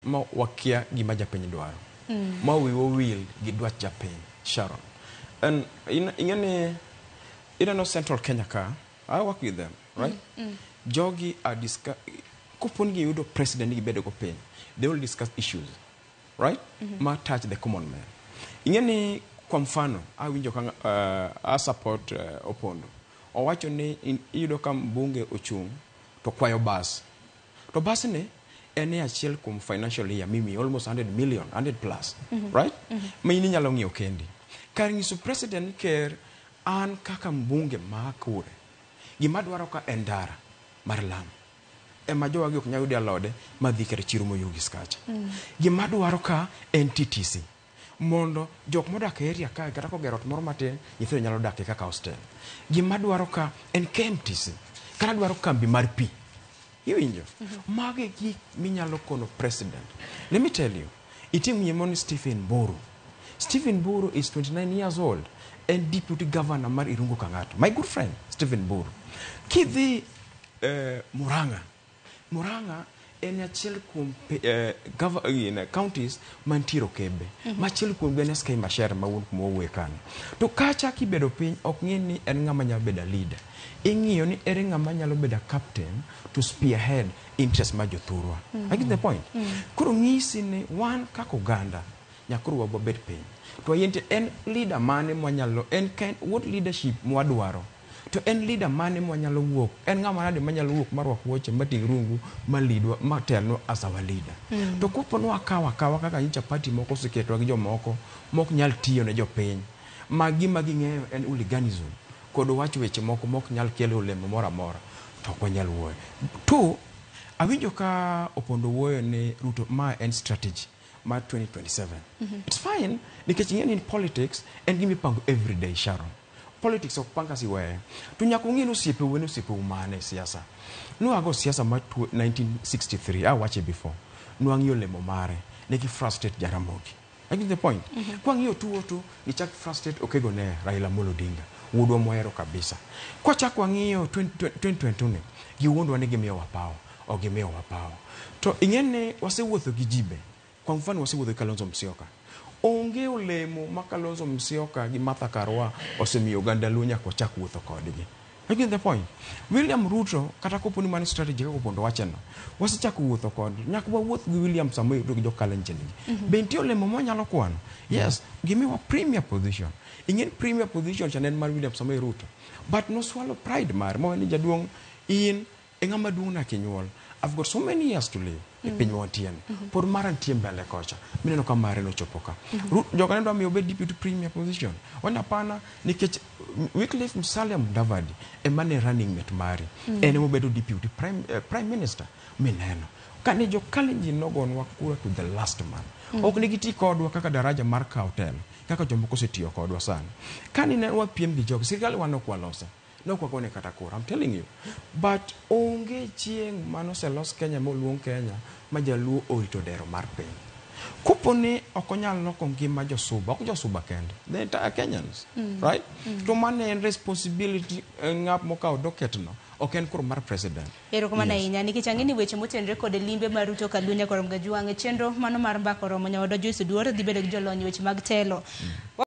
ma wakia gima japiny dwaro. Ma wiwa wil gi dwach japiny, Sharon. And ing'e ni ineno Central Kenya ka, I work with them, right? Jogi are discuss kopo ni giyudo president ni gibedo go piny, they will discuss issues, right? Ma touch the common man. Ing'e ni kwa mfano, awinjo ka I support Opondo. Owacho ni iyudo ka mbunge ochung' to kwayo bas. To bas ni en e achiel kuom financial year mimi almost 100 million, 100 plus, right? Ma in inyalo ng'iewo kendi. Kar nyiso president ni ker an kaka mbunge ma Akure, gima dwaro ka en ndara mar lam. Ema jowagi ok nyal yudo alode madhi kata chiro Moyugis kacha. Gima dwaro ka en TTC. Mondo jok modak e area kae kata kogero ot moro matin, nyithindo nyalo dak kaka hostel. Gima dwaro ka en KMTC. Kata dwaro kambi mar pi. Iwinjo? Mago e gik minyalo kono president. Let me tell you, itim yie ni Stephen Mburu. Stephen Mburu is 29 years old en deputy governor mar Irungu Kang'ata. My good friend, Stephen Mburu. Kidhi Murang'a, Murang'a en achiel kuom counties mantiere okebe. Machiel kuom gi en SK Macharia ma wuon kuma wawuoye kanyo. To kacha kibedo piny ok ng'i ni en ng'ama nyalo bedo a leader. Ing'iyo ni ere ng'ama nyalo bedo a captain to spearhead interest mar jothurwa. I get the point. Koro ng'isi ni wan kaka oganda nyaka koro wabed piny. To wayie ni en leader mane mwanyalo en what leadership mwadwaro. To en leader mane mwanyalo wuok en ng'ama nade manyalo wuok marwak wuoche mating' rungu ma leadwa ma telnwa as our leader. To kopo ni wakawo akawa kaka nyocha party moko oseketwa gi jomoko mok nyal tiyo ne jopiny ma gima ging'eyo en hooliganism kod wacho weche moko mok nyal kelo olemo moro amora to ok wanyal wuoyo. Two, awinjo ka Opondo wuoyo ni Ruto ma en strategy mar 2027. It's fine nikech ing'e ni in politics en gima ipango every day Sharon. Politics ok pang kasi iweyo. To nyaka ung'e ni osiepeu en osiepeu mane e siasa. Nwago siasa mar 1963, awache before. Nwang'iyo olemo mare, ne gi frustrate Jaramogi. I get the point. Kwang'iyo 202, gichak frustrate Okego ne Raila Amolo Odinga, wuodwa mohero kabisa. Kwachak wang'iyo 2022 ni, giwuondwa ni gimiyowa power, ok gimiyowa power. To ing'e ni wasewuotho gi ji be. Kwa mfano wasewuotho gi Kalonzo Musyoka. Onge olemo ma Kalonzo Musyoka gi Martha Karua osemiyo oganda Luo nyaka wachak wuotho kodgi. I get the point. William Ruto kata kopo ni mano strategy kaka Opondo wache no, wasechako wuotho kode. Nyaka wawuoth gi William Samoei Ruto gi jo Kalenjin gi. Be nitie olemo mwanyalo kwano? Yes, gimiwa premier position. Ing'e ni premier position cha ne en mar William Samoei Ruto. But noswallow pride mare mowacho ni jaduong' in e ng'ama duong' na kinyuol. I've got so many years to live e piny ma wantie ni. Pod mara nitie mbele kocha. Mineno ka mare nochopo ka. Joka ne dwa miyo obed deputy premier position. Wani hapana nikech Wycliffe Musalia Mudavadi ema ne running mate mari. En ema obedo deputy prime minister mineno. Kane jo Kalenjin nogonwa kura to the last man. Ok ne giti kodwa kaka daraja mar kawo telo kaka jomoko osetiyo kodwa sani. Kane ne wapiem gi jogi, sirikal wan ok waloso. Ne ok wagone kata kura, I'm telling you. But onge chieng' manoselos Kenya moluong Kenya ma jaluo orito dero mar piny. Kopo ni ok onyal loko ngima josuba, ok josuba kende, the entire Kenyans, right? To mano en responsibility ng'at mokawo docket no, ok en koro mar president. Erokamano ahinya nikech ang'e ni weche motenore kod limbe mar Ruto Kaluo nyaka Ramogi Ajwang' e chenro mano mar mbaka oromo nyawadwa Joyce Oduor dhi bedo gi jolony e weche mag telo.